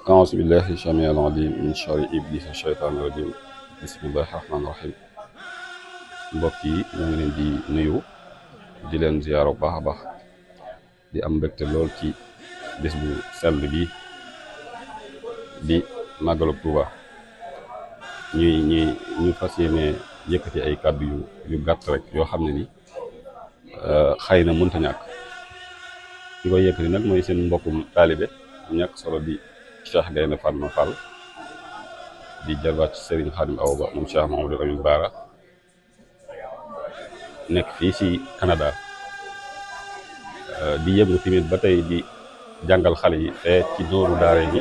أعوذ بالله السميع العليم من شر إبليس الشيطان الرجيم bismillahi rahmaani rahim mbokk yi ñoo ngi leen di nuyu di leen ziyaar bu baax a baax di am mbégte lool ci bés bu sell bi di màggalu Tuuba ñu fas yéene yëkkati ay kàddu yu gàtt rek yoo xam ne ni xëy na mënta ñàkk ki koy yëkkati nag mooy seen mbokkum taalibe ñàkk solo di Cheikh Gaynde Fatma Fall di jarbaat ci Serigne Khadim Awa Ba moom Cheikh Mahamadou Lamine Bara nekk fii ci Canada di yëngu tamit ba tey di jàngal xale yi te ci dóoru daara yi.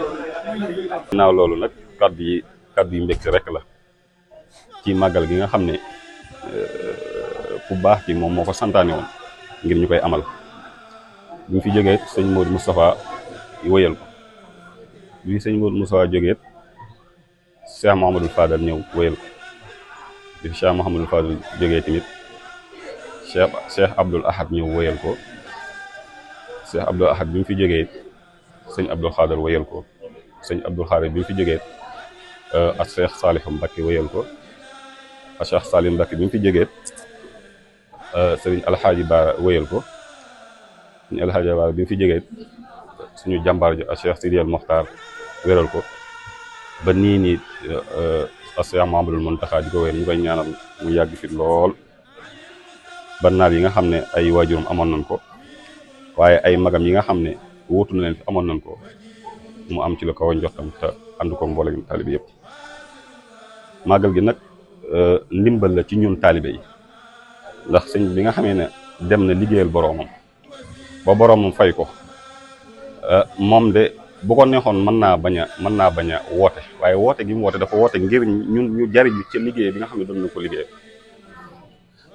ginnaaw loolu nag kàddu yi mbégte rek la ci màggal gi nga xam ne ku baax ci moom moo ko santaane woon ngir ñu koy amal bi mu fi jógee sëñ Modou Moustapha wëyal ko bi sëñ Modou Moustapha jógee Cheikh Mouhamadou Fadal ñëw wëyal ko bi fi Cheikh Mouhamadou Fadal jógee tamit Cheikh Abdoul Ahad ñëw wëyal ko Cheikh Abdoul Ahad bi mu fi jógee sëñ Abdoul Khadar wëyal ko sëñ Abdoul Khadar bi mu fi jógee ak Cheikh Salih Mbacké wëyal ko ak Cheikh Salih Mbacké bi mu fi jógee sëriñ Alxaaji Baara wëyal ko sëñ Alxaaji Baara bi mu fi jógee suñu jàmbaar ji ak Cheikh Sidiyal Mokhtar wéral ko ba nii ak Cheikh Mahamadul Muntaxa di ko wér ñu koy ñaanal mu yàgg fi lool ba naal yi nga xam ne ay waajuram amoon nañ ko waaye ay magam yi nga xam ne wuutu na leen fi amoon nañ ko mu am ci la kaw njottam te ànd ko mboolem taalibe yëpp. màggal gi nag ndimbal la ci ñun taalibe yi ndax sëñ bi nga xamee ne dem na liggéeyal boroomam ba boroomam fay ko moom de bu ko neexoon mën naa bañ a woote waaye woote gi mu woote dafa woote ngir ñun ñu jariñu ci liggéey bi nga xam ne doon na ko liggéey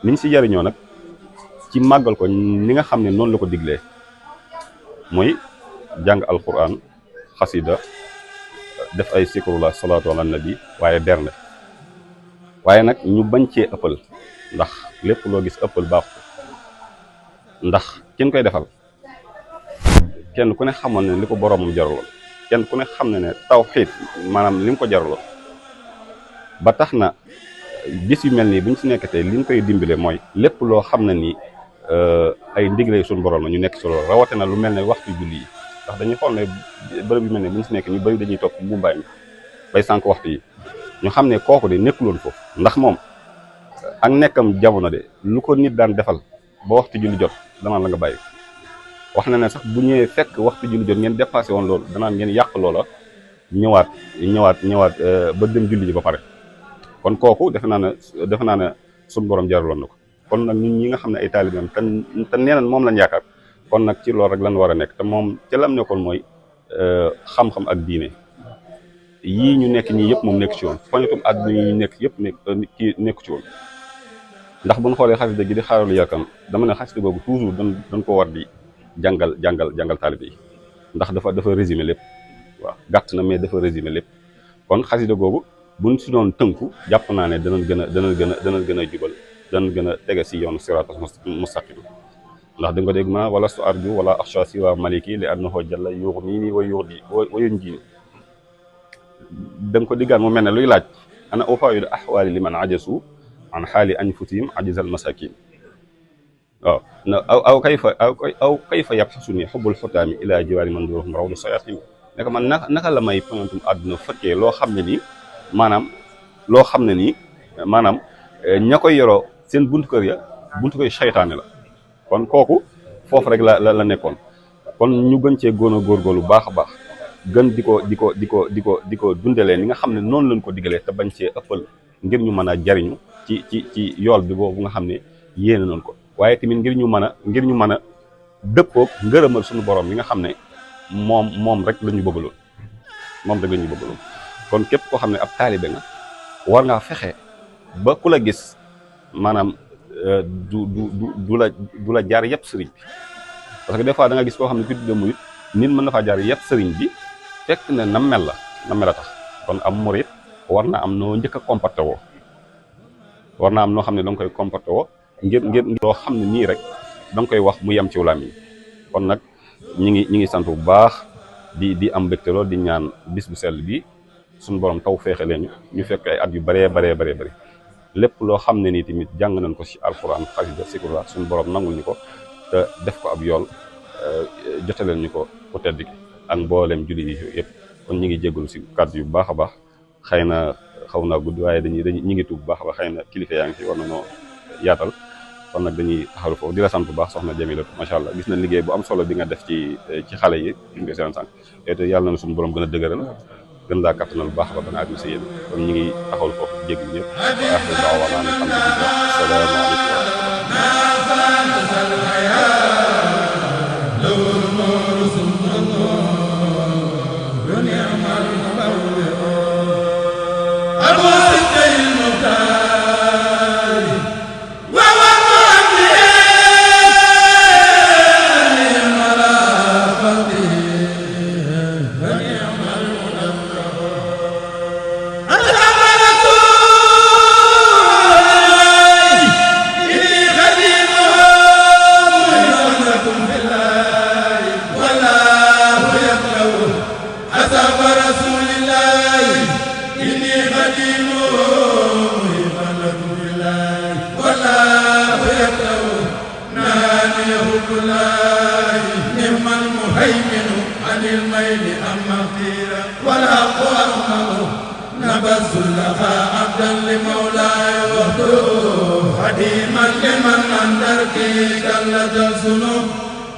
niñ si jariñoo nag ci màggal ko ni nga xam ne noonu la ko diglee mooy jàng alquran xasida def ay sikrullah salaatu ala nabi waaye bernde waaye nag ñu bañ cee ëppal ndax lépp loo gis ëppal baaxu ndax kenn koy defal kenn ku ne xamoon ne li ko boroomam jaraloon kenn ku ne xam ne tawxiid maanaam li mu ko jaraloon ba tax na bis yu mel nii bu ñu si nekkatee li ñu koy dimbale mooy lépp loo xam ne nii ay ndigle suñu borom la ñu nekk si loolu rawatina lu mel ne waxtu julli yi ndax dañuy xool ne bërëb yu mel ne bu ñu si nekk ñu bëri dañuy topp mumbaay mi bay sànq waxtu yi ñu xam ne kooku de nekkuloon foofu ndax moom ak nekkam jamono de lu ko nit daan defal ba waxtu julli jot danaan la nga bàyyi wax na ne sax bu ñëwee fekk waxtu julli jot ngeen dépassé woon loolu danaan ngeen yàq loola ñëwaat ba dem julli ji ba pare kon kooku defe naa ne suñu borom jaraloon na ko kon nag ñun ñi nga xam ne ay taalibeem te nee nañ moom lañ yaakaar kon nag ci loolu rek lañ war a nekk te moom ci lam nekkoon mooy xam-xam ak diine yii ñu nekk ñii yëpp moom nekk ci woon poñatum àdduna yi ñu nekk yëpp nekk ci woon ndax buñ xoolee xasida gi di xaaralu yarkan dama ne xasida boobu toujours dañ ko war di jàngal taalibe yi ndax dafa résumé lépp waaw gàtt na mais dafa résumé lépp kon xasida googu buñ si doon tënku jàpp naa ne danañ gën a jubal danañ gën a tege si yoonu siraatal mustaqim ndax da nga ko dégg ma wala su arju wala axsha siwa maliki li annahu jalla yughni wa yunjini da nga ko diggaan mu mel ne luy laaj ana ufaawidu ahwaali liman ajasu an xaali anfusihim ajizal masakin waaw aw kayfa yabxasuni xubbul xutaami ila jiwaari man duruhum rawdu sayatin nekk man naka la may poñantum àdduna fekkee loo xam ne nii maanaam ña koy yoroo seen buntu kër seytaane la kon kooku foofu rek la nekkoon kon ñu gën cee góorgóorlu baax a baax gën di ko dundalee ni nga xam ne noonu lañ ko digalee te bañ cee ëppal ngir ñu mën a jariñu ci yool bi boobu nga xam ne yéene nañ ko waaye tamit ngir ñu mën a dëppoog ngërëmal suñu borom mi nga xam ne moom rek la ñu bëggaloon kon képp koo xam ne ab taalibe nga war ngaa fexe ba ku la gis maanaam du la jaar yëpp sëriñ bi parce que des fois da nga gis koo xam ne fi tudde murit nit mën na faa jaar yëpp sëriñ bi fekk ne na mel a tax kon am murit war naa am noo njëkk a comporté woo war naa am noo xam ne da nga koy comporté woo ngir loo xam ne nii rek da nga koy wax mu yem ci wulaam yi kon nag ñi ngi sant bu baax di am mbégte lool di ñaan bis bu sell bi suñu borom taw feexe leen ñu fekk ay at yu bëree bëri lépp loo xam ne nii tamit jàng nañ ko ci alxuraan xasida sikurla suñu borom nangul ñu ko te def ko ab yool jotaleen ñu ko ku tedd ki ak mboolem julli yi yëpp kon ñu ngi jégalu ci kàddu yu baax a baax xëy na xaw naa gudd waaye dañuy ñu ngi tuub bu baax a baax xëy na kilifa yaa ngi fi war nañoo yaatal kon nag dañuy taxalu foofu di la sant bu baax soxna Jamila macha allah gis na liggéey bu am solo bi nga def ci xale yi ñu ngi seen sànq te yàlla na suñu borom gën a dëgëral gën laa kattanal bu baax ba nga àgg si yéen kon ñu ngi taxawal foofu jéggi ñëpp wa aaxiru da'waanaa alhamdulilah assalaamu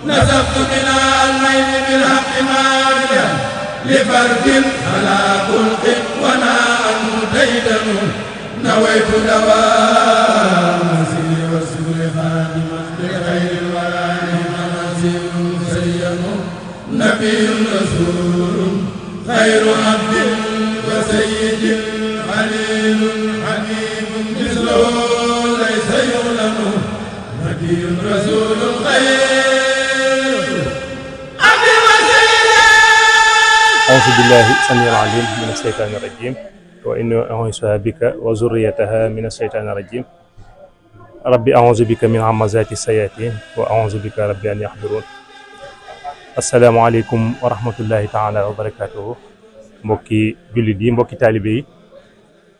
نزفت بناء الليل بالحق ماجدا لفرد على خلق وناء مديدا نويت دوام مسير وسبل خادما لخير الورى منازل مسيم نبي رسول خير عبد وسيد خليل حبيب مثله ليس يعلم نبي رسول خير. أعوذ بالله السميع العليم من الشيطان الرجيم وإني أعوذ بك وذريتها من الشيطان الرجيم ربي أعوذ بك من همزات الشياطين وأعوذ بك ربي أن يحضرون. assalaamu aleykum wa rahmatullahi taala wa barakatuhu. mbokki jullit yi mbokki taalibe yi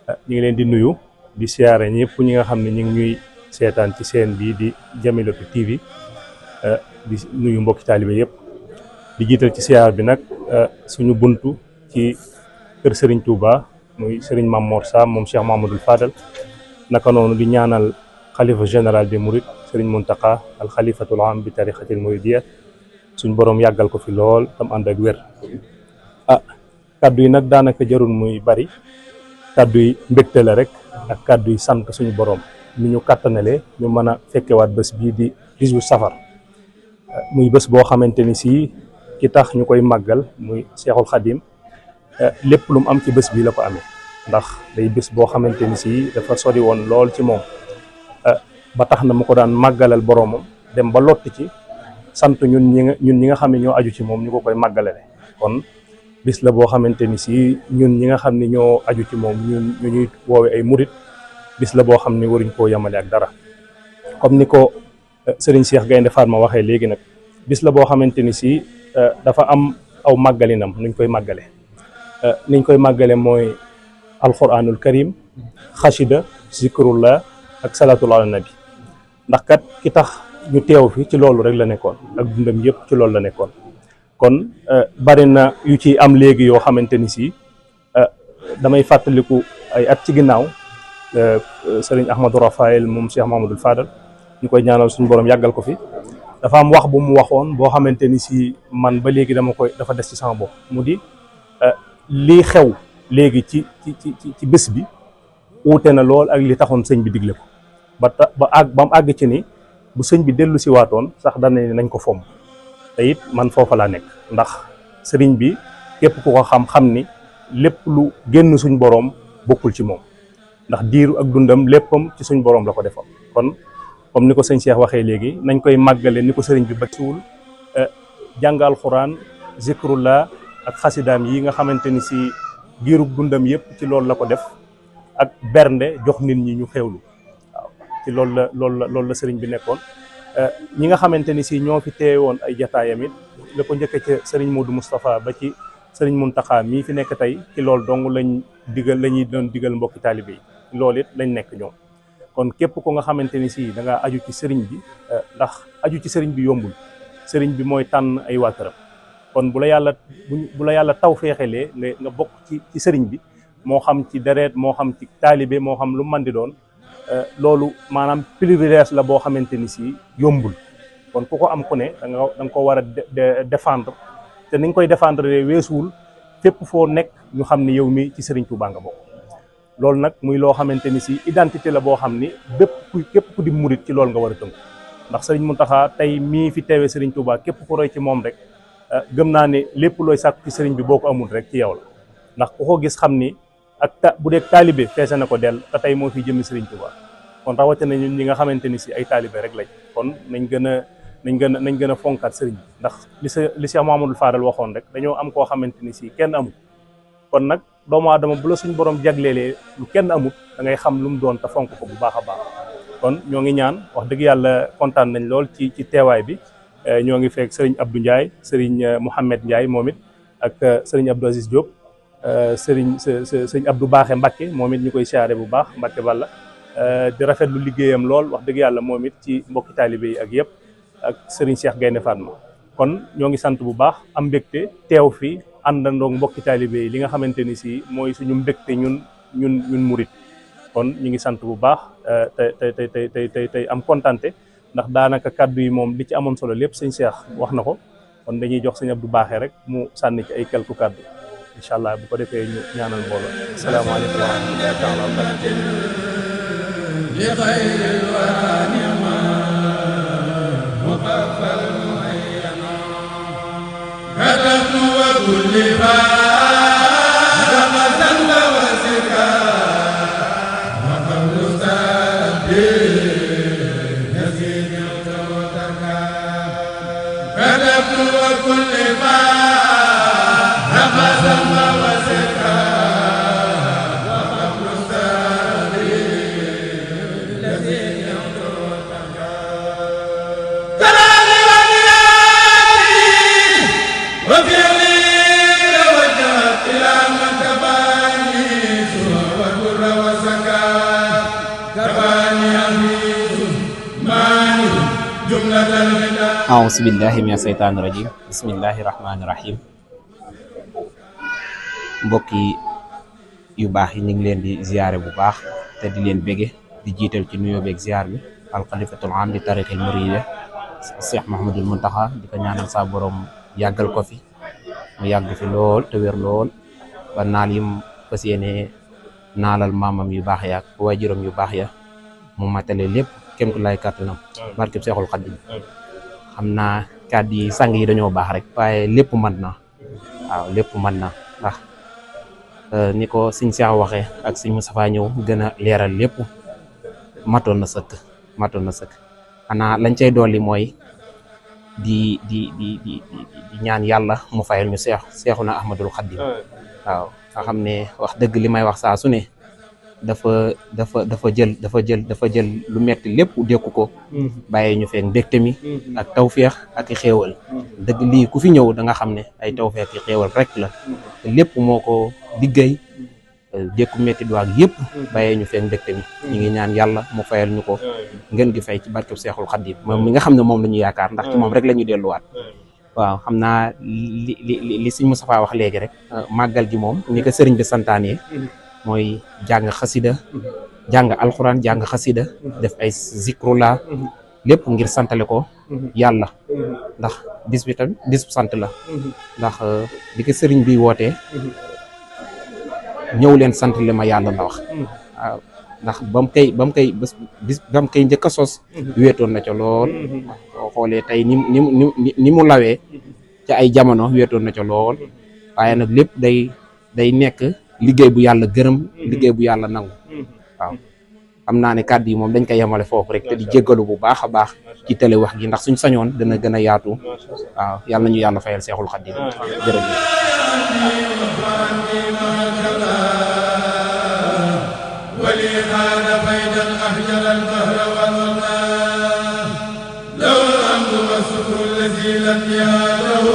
ñu ngi leen di nuyu di siyaare ñëpp ñi nga xam ne ñu ngi ñuy seetaan ci seen bii di Jamilatu TV di nuyu mbokki taalibe yëpp di jiital ci siyaar bi nag suñu buntu ci kër Serigne Touba muy Serigne Mame Mor Sam moom Cheikh Mamadou Fadal naka noonu di ñaanal xalifa général des Mourides Serigne Mountakha al xalifatul am bi tarixatil Mouridiyya suñ borom yàggal ko fi lool tam ànd ak wér. kaddu yi nag daanaka jarul muy bari kaddu yi mbégte la rek ak kaddu yi sant suñu borom mi ñu kàttanalee ñu mën a fekkewaat bés bii di 18 safar muy bés boo xamante ni si ki tax ñu koy màggal muy Seexul Xadim lépp lu mu am ci bés bi la ko amee ndax day bés boo xamante ni si dafa sori woon lool ci moom ba tax na mu ko daan màggalal boromam dem ba lott ci sant ñun ñi nga xam ne ñoo aju ci moom ñu ko koy màggalale kon bis la boo xamante ni si ñun ñi nga xam ne ñoo aju ci moom ñu ñuy woowe ay murit bis la boo xam ne waruñ koo yemale ak dara comme ni ko Serigne Cheikh Gaynde Fatma waxee léegi nag bis la boo xamante ni si dafa am aw màggalinam nuñ koy màggale niñ koy màggale mooy alquranul karim xasida zikrullah ak salatul ala nabi ndax kat ki tax ñu teew fi ci loolu rek la nekkoon ak dundam yëpp ci loolu la nekkoon kon bari na yu ci am léegi yoo xamante ni si damay fàttaliku ay at ci ginnaaw Serigne Ahmadou Rafael moom Cheikh Mamadou Fadal ñu koy ñaanal suñu borom yàggal ko fi dafa am wax bu mu waxoon boo xamante ni si man ba léegi dafa des ci sama bopp mu di lii xew léegi ci bés bi wuute na lool ak li taxoon sëñ bi digle ko ba mu àgg ci ni bu sëñ bi dellu si waatoon sax dana nañ ko fomm te it man foofa laa nekk ndax sëriñ bi képp ku ko xam ni lépp lu génn suñ boroom bokkul ci moom ndax diiru ak dundam léppam ci suñ boroom la ko defoon kon comme ni ko sëñ Cheikh waxee léegi nañ koy màggale ni ko sëriñ bi bëgg jàng alxuraan zikrullah ak xasidaam yi nga xamante ni si diiru dundam yëpp ci loolu la ko def ak bernde jox nit ñi ñu xewlu waaw ci loolu la sëriñ bi nekkoon ñi nga xamante ni si ñoo fi teewe woon ay jataayam it la ko njëkke ca sëriñ Modou Moustapha ba ci sëriñ Mountakha mii fi nekk tey ci loolu dong lañ digal la ñuy doon digal mbokki taalibe yi loolu it lañ nekk ñoom. kon képp ko nga xamante ni si da ngaa aju ci sëriñ bi ndax aju ci sëriñ bi yombul sëriñ bi mooy tànn ay waa këram kon bu la yàlla taw feexelee nga bokk ci sëriñ bi moo xam ci deret moo xam ci taalibe moo xam lu mën di doon loolu maanaam privilège la boo xamante ni si yombul kon ku ko am ku ne da nga ko war a défendre te ni nga koy défendre weesuwul fépp foo nekk ñu xam ni yow mi ci sëriñ Touba nga bokk. loolu nag muy loo xamante ni si identité la boo xam ni képp ku di murit ci loolu nga war a tënk ndax sëriñ Mountakha tey mii fi teewee sëriñ Touba képp ku roy ci moom rek gëm naa ne lépp looy sàkku ci sëriñ bi boo ko amul rek ci yow la ndax ku ko gis xam ni bu dee taalibe feese na ko dell te tey moo fi jëmmi sëriñ Touba kon rawatina ñun ñi nga xamante ni si ay taalibe rek lañ kon nañ gën a fonkaat sëriñ bi ndax li Cheikh Mahamadou Fadal waxoon rek dañoo am koo xamante ni si kenn amul kon nag doomu aadama bu la suñ borom jagleelee lu kenn amut da ngay xam lu mu doon te fonk ko bu baax a baax kon ñoo ngi ñaan wax dëgg yàlla kontaan nañ lool ci teewaay bi ñoo ngi fekk sëriñ Abdou Ndiaye sëriñ Mouhamed Ndiaye moom it ak sëriñ Abdou Aziz Diop sëriñ Abdou Baaxe Mbacke moom it ñu koy siyaare bu baax Mbacke Balla di rafetlu liggéeyam lool wax dëgg yàlla moom it ci mbokki taalibe yi ak yëpp ak sëriñ Cheikh Gaynde Fatma kon ñoo ngi sant bu baax am mbégte teew fi àndandoog mbokki taalibe yi li nga xamante ni si mooy suñu mbégte ñun murit kon ñu ngi sant bu baax tey am kontante ndax daanaka kàddu yi moom li ci amoon solo lépp sëñ Cheikh wax na ko kon dañuy jox sëñ Abdou Baaxe rek mu sànni ci ay quelques kàddu incha allah bu ko defee ñu ñaanal mbooloo asalaamaaleykum wa rahmatullahi taala wa A'udzu billahi mina seytaani rajim bismillahi rahmaani rahim mbokki yu baax yi ñu ngi leen di ziyaare bu baax te di leen bége di jiital ci nuyoo beeg ziyaar bi alxalifatul am di tariqil muride Cheikh Mouhamadul Mountakha di ko ñaanal sa borom yàggal ko fi mu yàgg fi lool te wér lool ba naal yim fas yéene naalal maamam yu baax ya ak waajuram yu baax ya mu matale lépp kémtu lay kàttanam barkeb Seexul Xadiim xam naa kàddu yi sang yi dañoo baax rek waaye lépp mën na waaw lépp mën na ndax ni ko sëñ Cheikh waxee ak sëñ Moustapha ñëw gën a leeral lépp matoon na sëkk xanaa lañ cay dolli mooy di ñaan yàlla mu fayal ñu Seexuna Ahmadul Xadiim waaw nga xam ne wax dëgg li may wax saa su ne dafa jël lu metti lépp dékku ko bàyyee ñu feek mbégte mi ak tawféex ak i xéewal dëgg lii ku fi ñëw da nga xam ne ay tawféex i xéewal rek la te lépp moo ko liggéey dékku metti duwaag yëpp bàyyee ñu feek mbégte mi ñu ngi ñaan yàlla mu fayal ñu ko ngeen gi fay ci barkeb Seexul Xadiim moom mi nga xam ne moom la ñu yaakaar ndax ci moom rek la ñu delluwaat waaw xam naa li sëñ Moustapha wax léegi rek màggal gi moom ni ko sëriñ bi santaane mooy jàng xasida jàng alxuraan jàng xasida def ay zikrullah lépp ngir santale ko yàlla ndax bis bi tamit bis bu sant la ndax bi ko sëriñ bi wootee ñëw leen santale ma yàlla la wax waaw ndax ba mu koy njëkk a sos wéetoon na ca lool boo xoolee tey ni mu lawee ca ay jamono wéetoon na ca lool waaye nag lépp day nekk liggéey bu yàlla gërëm liggéey bu yàlla nangu waaw xam naa ne kàddu yi moom dañ koy yemale foofu rek te di jéggalu bu baax a baax ci télé wax gi ndax suñ sañoon dana gën a yaatu waaw yàlla nañu yàlla fayal Seexul Xadiim jërëjëf wali xaada faydan ahjara al-bahra wal-wallah law al-amru wa sukru allazi lam yarahu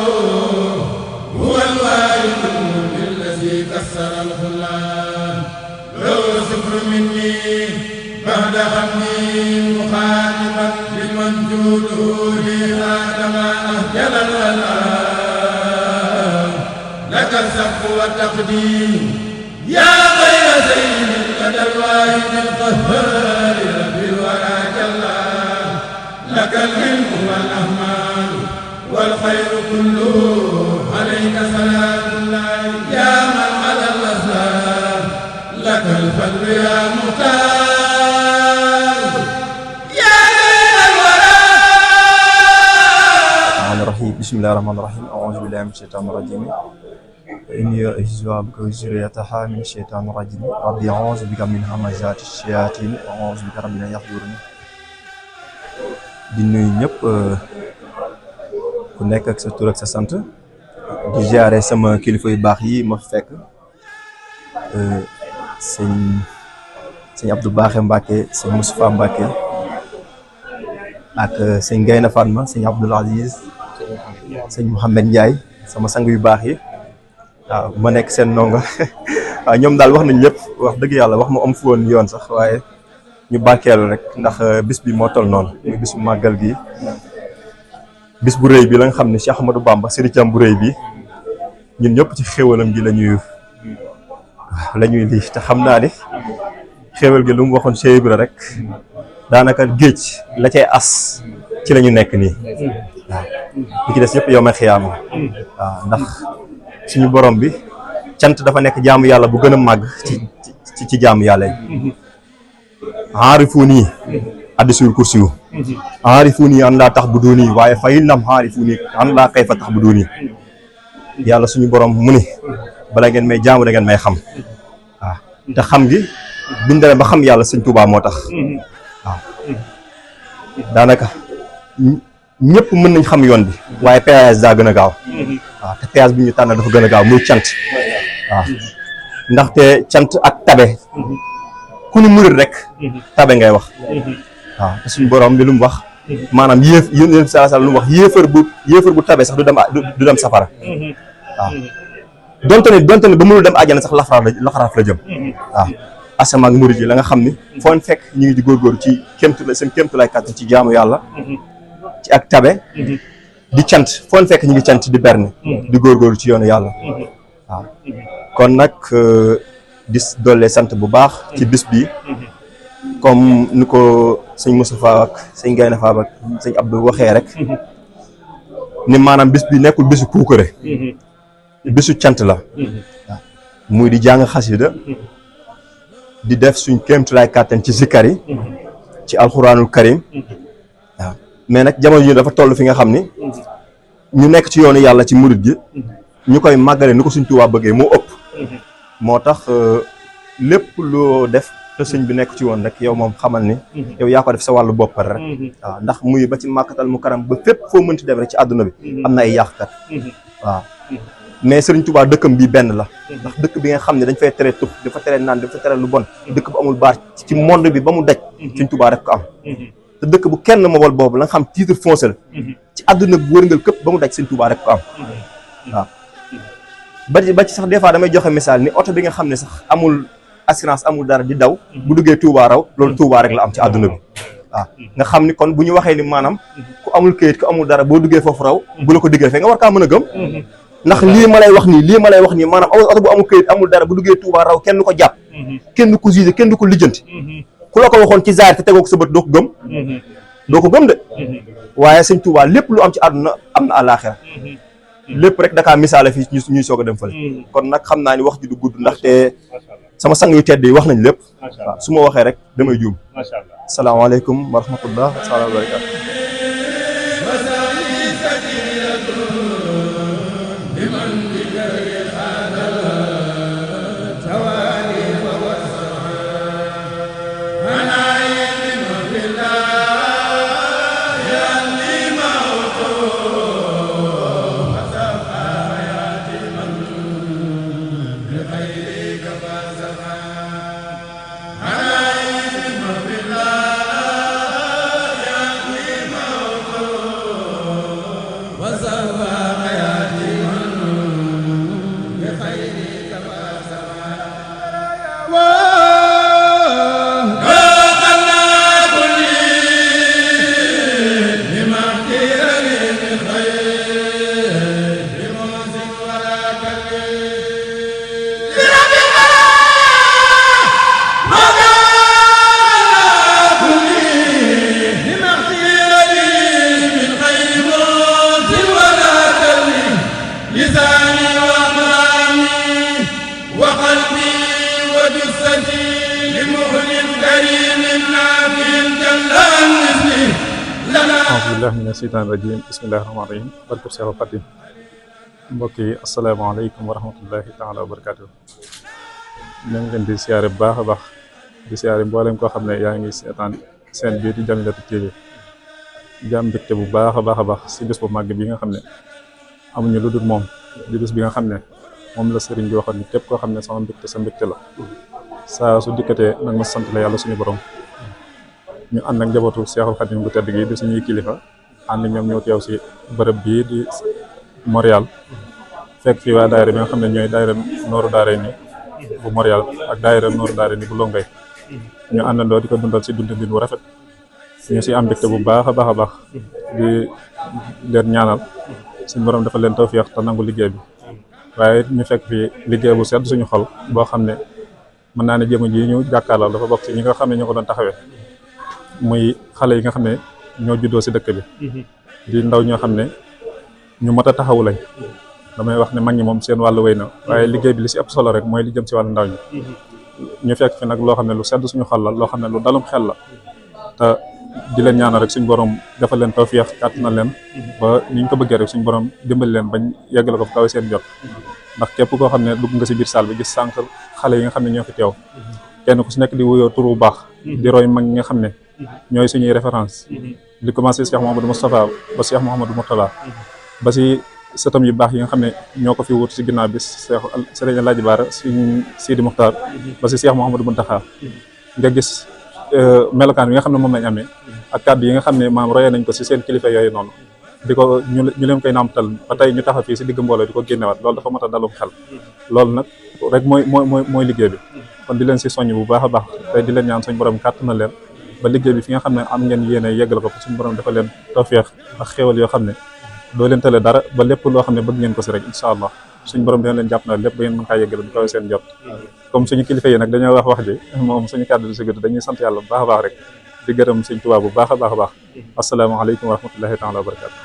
يسر الخلان لو سكر مني بعد حمدي مخاطبا بالمنجود لي خاتم أهجل الألام لك السقف والتقديم يا غير زين لدى الواحد القهار رب الورى جلا لك العلم والأهمال والخير كله عليك صلاة الله يا من على الأسلام لك الفضل يا مختار يا غير الورى. الرحمن الرحيم بسم الله الرحمن الرحيم أعوذ بالله من الشيطان الرجيم إني أعيذها بك وذريتها من الشيطان الرجيم ربي أعوذ بك من همزات الشياطين وأعوذ بك رب أن يحضرون. di nuyu ñëpp ku nekk ak sa tur ak sa sant di ziare sama kilifa yu baax yi ma fekk sëñ Abdou Baaxe Mbacke sëñ Moustapha Mbacke ak sëñ Gayna Fatma sëñ Abdoul Aziz sëñ Mouhamed Ndiaye sama sang yu baax yi waaw ma nekk seen ndongo waaw ñoom daal wax nañ lépp wax dëgg yàlla wax ma am fu woon yoon sax waaye ñu bànkeelu rek ndax bis bi moo toll noonu muy bisu màggal gi bis bu rëy bi la nga xam ne Cheikh Ahmadou Bamba sëriñam bu rëy bi ñun ñëpp ci xéwalam gi la ñuy lii te xam naa ni xéwal gi lu mu waxoon Cheikh Ibra rek daanaka géej la cay as ci la ñu nekk nii waaw li ci des yëpp yow ma xiyaama waaw ndax suñu borom bi cant dafa nekk jaamu yàlla bu gën a màgg ci jaamu yàlla yi aarifuuni addisul kursiyu aarifuuni an laa tax bu dooni waaye fay nam aarifuuni an laa kay fa tax bu dooni yàlla suñu borom mu ni bala ngeen may jaamu da ngeen may xam waaw te xam gi bindale ba xam yàlla sëñ Tuubaa moo tax waaw daanaka ñëpp mën nañ xam yoon bi waaye péage daa gën a gaaw waaw te péage bi ñu tànn dafa gën a gaaw muy cant waaw ndaxte cant ak tabe ku ni murit rek tabe ngay wax waaw te suñu borom bi lu mu wax maanaam yéen saa lu mu wax yéefar bu tabe sax du dem safara waaw donte ne ba mënul dem àjjana sax laxaraaf la jëm waaw asama ak murit yi la nga xam ni foo fekk ñu ngi di góorgóorlu ci seen kéemtu lay kàttan ci jaamu yàlla ci ak tabe di cant foo fekk ñu ngi cant di berne di góorgóorlu ci yoonu yàlla waaw kon nag di doole sant bu baax ci bis bi comme ni ko sëñ Moustapha ak sëñ Gayna Faab ak sëñ Abdou waxee rek ni maanaam bis bi nekkul bisu puukare bisu cant la waaw muy di jàng xasida di def suñ kéemtulaay kàttan ci zikkar yi ci alxuraanul karim waaw mais nag jamono yi dafa toll fi nga xam ni ñu nekk ci yoonu yàlla ci murit gi ñu koy màggale ni ko suñ Tuubaa bëggee moo ëpp moo tax lépp loo def te sëñ bi nekk ci woon rek yow moom xamal ni yow yaa ko def sa wàllu boppal rek waaw ndax muy ba ci màkkatal mu karam ba fépp foo mënti dem rek ci àdduna bi am na ay yàqkat waaw mais Sëriñ Tuubaa dëkkam bi benn la ndax dëkk bi nga xam ne dañ fay tere tux dafa tere naan dafa tere lu bon dëkk bu amul baar ci monde bi ba mu daj Sëriñ Tuubaa rek ko am te dëkk bu kenn mobal boobu la nga xam titre foncier la ci àdduna bu wërngal këpp ba mu daj Sëriñ Tuubaa rek ko am waaw ba ci sax des fois damay joxe misaal ni oto bi nga xam ne sax amul assurance amul dara di daw bu duggee Touba raw loolu Touba rek la am ci àdduna bi waaw nga xam ni kon bu ñu waxee ni maanaam ku amul këyit ku amul dara boo duggee foofu raw bu la ko diggee fee nga war kaa mën a gëm ndax lii ma lay wax nii maanaam oto bu amul këyit amul dara bu duggee Touba raw kenn du ko jàpp kenn du ko jugé kenn du ko lijjanti ku la ko waxoon ci zaahir te tegoo ko sa bët doo ko gëm de waaye Sëñ Touba lépp lu am ci àdduna am na àllaaxira lépp rek dakaa misaale fii ñuy soog a dem fële kon nag xam naa ni wax ji du gudd ndaxte sama sang yu tedd yi wax nañ lépp waaw su ma waxee rek damay juum salaamaaleykum wa rahmatullah wa barakatu أنا كريم نافع جل عن مثله لنا aousubillahi mina sheytaani rajim bismillahi rahmaani rahim barkab Seexul Xadim. Mbokk yi asalaamaaleykum wa rahmatullahi taala wa barakatuh. ñu ngi leen di siyaare bu baax a baax di siyaare mboolem koo xam ne yaa ngi seetaan seen bii di Jamilatu TV di am mbégte bu baax a baax si bés bu màgg bi nga xam ne amuñu lu dul moom di bés bi nga xam ne moom la sëriñ bi waxoon ni képp koo xam ne sama mbégte sa mbégte la saa su dikkatee nag ma sant la yàlla suñu borom. ñu ànd ak njabootu Seexul Xadim gu tedd gi di suñuy kilifa ànd ñoom ñëw teew si bërëb bii di Montréal fekk fii waa daayira bi nga xam ne ñooy daayira nooru daare ni bu Montréal ak daayira nooru daare ni bu Longay ñu àndandoo di ko dundal si dundin bu rafet ñu si am mbégte bu baax a baax di leen ñaanal suñu borom dafa leen tawfeex te nangu liggéey bi waaye ñu fekk fii liggéey bu sedd suñu xol boo xam ne mën naa ne jëmm ji ñu jàkkaarloo dafa bokk si ñi nga xam ne ñoo ko doon taxawee muy xale yi nga xam ne ñoo juddoo si dëkk bi di ndaw ñoo xam ne ñu mat a taxawu lañ damay wax ne mag ñi moom seen wàllu wéy na waaye liggéey bi li si ëpp solo rek mooy li jëm si wàllu ndaw ñi ñu fekk fi nag loo xam ne lu sedd suñu xol la loo xam ne lu dalum xel la te di leen ñaanal rek suñu borom defal leen tawfeex kàttanal leen ba ni ñu ko bëggee rek suñu borom dimbali leen bañ yeggale ko fu kawe seen jot ndax képp koo xam ne dugg nga si biir salle bi gis sànq xale yi nga xam ne ñoo fi teew kenn ku si nekk di wuyoo tur bu baax di roy mag ñi nga xam ne ñooy suñuy référence di commencé Cheikh Mouhamadou Moustapha ba Cheikh Mouhamadou Mourtala ba si sëtam yu baax yi nga xam ne ñoo ko fi wut si ginnaaw bi Cheikh Serigne Alaaji Baara suñ Sidi Muxtaar ba si Cheikh Mouhamadou Muntaxa nga gis melokaan bi nga xam ne moom lañ amee ak kàddu yi nga xam ne maam royee nañ ko si seen kilifa yooyu noonu di ko ñu leen koy naamtal ba tey ñu taxaw fii si digg mbooloo di ko génnewaat loolu dafa mat a dalum xel loolu nag rek mooy liggéey bi kon di leen si soññ bu baax a baax tey di leen ñaan suñ borom kàttan na leen ba liggéey bi fi nga xam ne am ngeen yéene yeggal ko suñu borom dafa leen tawfeex ak xéewal yoo xam ne doo leen tële dara ba lépp loo xam ne bëgg ngeen ko si rek incha allah suñu borom dina leen jàpp na lépp ba ngeen mën kaa yeggal bu kawe seen jot comme suñu kilifa yi nag dañoo wax ji moom suñu kàddu di si gëdd dañuy sant yàlla bu baax a baax rek di gërëm suñ Tuubaa bu baax a baax asalaamaaleykum wa rahmatullahi taala wa barakatu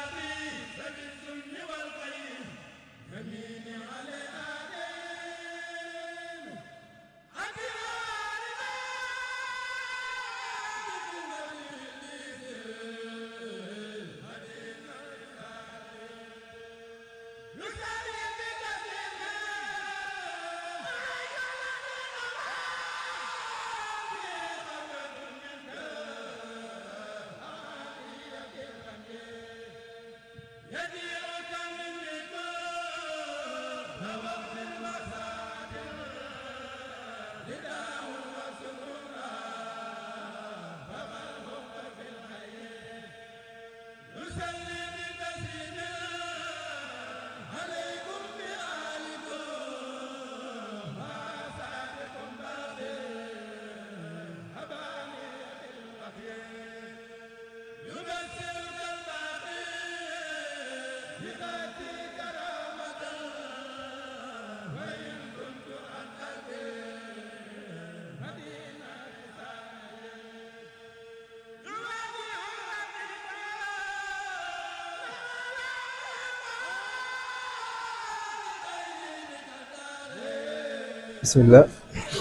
bismillah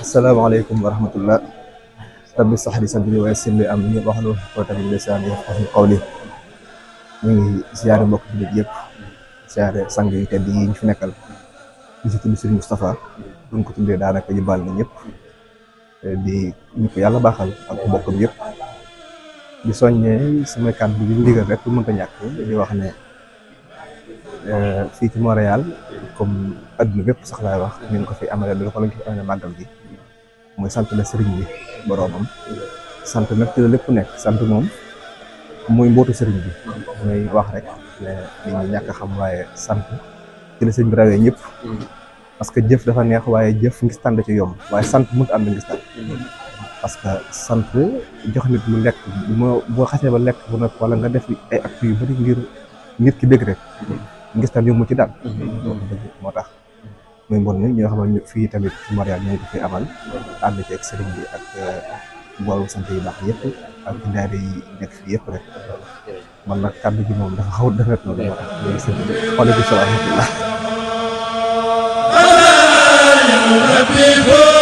asalaamaaleykum wa rahmatullah rabbi shrah li sadri wa yassir li amri wahlul uqdatan min lisani yafqahu qawli ñu ngi ziare mbokk jullit yëpp ziare sang yu tedd yi ñu fi nekkal di si tudd Serigne Moustapha duñ ko tuddee daanaka yóbbaal na ñëpp di ñu ko yàlla baaxal ak mbokkam yëpp di soññee sama kàddu bi ndigal rek lu mënta ñàkk di wax ne fii ci Montréal comme adduna bépp sax laay wax ñu ko fi amale lu ko lañ ko fi amale màggal gi mooy sant la sëriñ bi boroomam sant nag ci la lépp nekk sant moom mooy mbootu sëriñ bi mooy wax rek ne li ñu ñàkk a xam waaye sant ci la sëriñ bi rawee ñëpp parce que jëf dafa neex waaye jëf ngis tànn ci yomb waaye sant mënut ànd ngis tànn parce que sant jox nit mu lekk boo xasee ba lekk bu nag wala nga def ay actes yu bari ngir nit ki bëgg rek ngis tànn yomb ci daal moo tax muy mbon mi ñoo xam ne fii tamit ci Montréal ñu ngi ko fi amal ànd ci ak sëriñ bi ak mbooloo sant yu baax yëpp ak daara yi nekk fii yëpp rek man nag kàddu gi moom dafa xaw a defet noonu moo tax léegi sëriñ bi xoole bi sala rahmatullah ربي فوق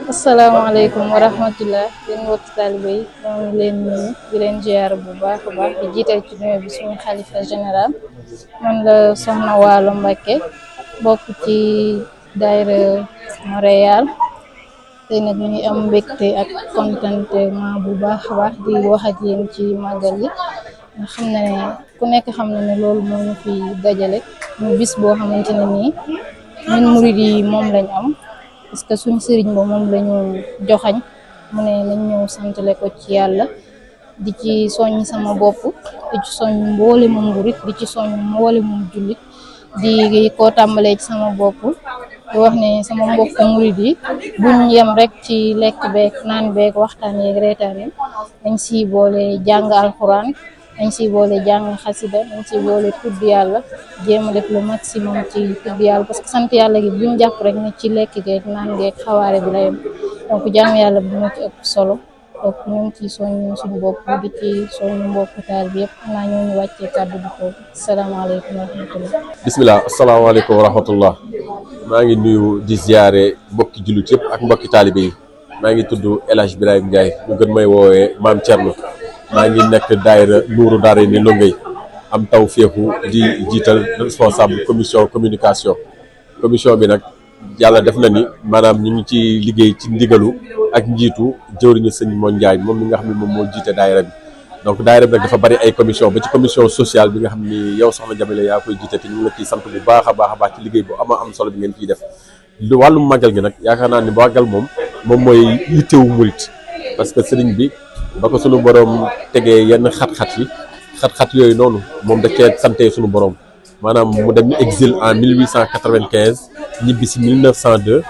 asalaamaaleykum wa rahmatullah yéen mbokki taalibe yi ñoo ngi leen nuyu di leen ziar bu baax a baax di jiital ci nuyu bi suñu xalifa général man la soxna Waalo Mbacké bokk ci daayira Montréal tey nag ñu ngi am mbégte ak contentement bu baax a baax di wax ak yéen ci màggal yi nga xam ne ku nekk xam na ne loolu moo ñu fi dajale ñu bis boo xamante ne nii ñun murid yi moom lañ am parce que suñu sëriñ ba moom lañu joxañ mu ne nañ ñëw santale ko ci yàlla di ci soññ sama bopp di ci soññ mboole moom murid di ci soññ mboole moom jullit di ko tàmbalee ci sama bopp di wax ne sama mbokk murid yi buñ yem rek ci lekk beek naan beek waxtaan yeeg reetaan yi dañ si boole jàng alxuraan dañ si boole jàng xasida dañ si boole tudd yàlla jéem a def le maximum ci tudd yàlla parce que sant yàlla gi buñ jàpp rek ne ci lekk geeg naan geeg xawaare bi la yem donc jàng yàlla bi moo ci ëpp solo donc ñu ngi ci soññ suñu bopp di ci soññ mbokku taal bi yëpp naa ñoo ñu wàccee kàddu bi foofu asalaamaaleykum wa rahmatullah bismillah asalaamaaleykum wa rahmatullah maa ngi nuyu di ziare mbokki jullit yëpp ak mbokki taalibe yi maa ngi tudd El Hadj Birahim Ndiaye ñu gën may woowee Maam Thierno maa ngi nekk daayira Nuuru Daarayni Longay am taw féexu di jiital responsable commission communication commission bi nag yàlla def na ni maanaam ñu ngi ci liggéey ci ndigalu ak njiitu jëwriñu sëñ Moon Njaay moom mi nga xam ne moom moo jiite daayira bi donc daayira bi nag dafa bari ay commission ba ci commission sociale bi nga xam ni yow soxna Jamila yaa koy jiite te ñu ngi la ciy sant bu baax a baax ci liggéey bu am solo bi ngeen ciy def wàllum màggal gi nag yaakaar naa ni màggal moom mooy yittewu murit parce que sëriñ bi ba ko sunu borom tegee yenn xat-xat yooyu noonu moom da cee sante sunu borom maanaam mu dem exil en 1895 ñibbi si 1902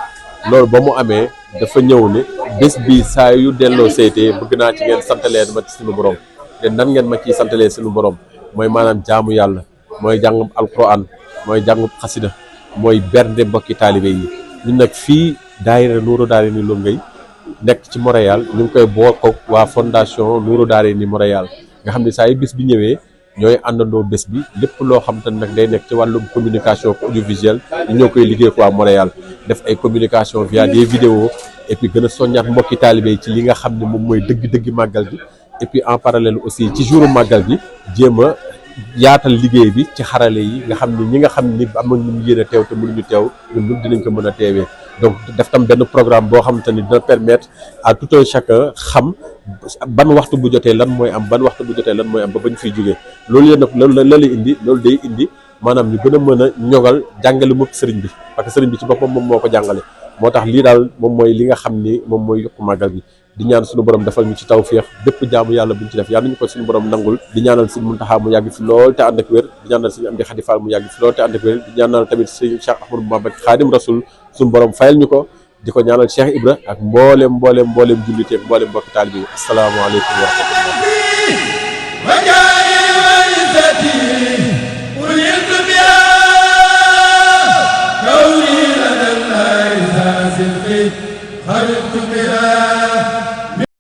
loolu ba mu amee dafa ñëw ne bés bi saa yu delloo seetee bëgg naa ci ngeen santalee ma ci sunu borom te nan ngeen ma ciy santalee sunu borom mooy maanaam jaamu yàlla mooy jàngum alquran mooy jàngum xasida mooy bernde mbokki taalibe yi ñun nag fii daayira Nuuru Daarayni Longay nekk ci Montréal ñu ngi koy bokk waa fondation Nuuru Daarayni Montréal nga xam ne saa yu bés bi ñëwee ñooy àndandoo bés bi lépp loo xam te nag day nekk ci wàllum communication audiovisuelle ñu ñoo koy liggéey ko waa Montréal def ay communication via des vidéos et puis gën a soññaat mbokki taalibe ci li nga xam ne moom mooy dëgg-dëgg màggal gi et puis en parallèle aussi ci jouru màggal gi jéem a yaatal liggéey bi ci xarale yi nga xam ne ñi nga xam ni am nañu yéen a teew te mënuñu teew ñun dinañ ko mën a teewee donc def tam benn programme boo xamante ni dina permettre à tout un chacun xam ban waxtu bu jotee lan mooy am ban waxtu bu jotee lan mooy am ba bañ fiy jógee loolu yéen nag loolu la lay indi loolu day indi maanaam ñu gën a mën a ñogal jàngale moom sëriñ bi parce que sëriñ bi ci boppam moom moo ko jàngale moo tax lii daal moom mooy li nga xam ni moom mooy yokku màggal bi di ñaan suñu borom defal ñu ci tawféex bépp jaamu yàlla buñ ci def yàlla nañu ko suñu borom nangul di ñaanal sëñ Muntaxa mu yàgg fi lool te ànd ak wér di ñaanal sëñ Amdi Xadi Fall mu yàgg fi lool te ànd ak wér di ñaanal tamit sëñ Cheikh Ahmadou Bamba Xaadim Rasul suñu borom fayal ñu ko di ko ñaanal Cheikh Ibra ak mbooleem jullite ak mbooleem mbokki taalibe bi asalaamaaleykum wa rahmatullah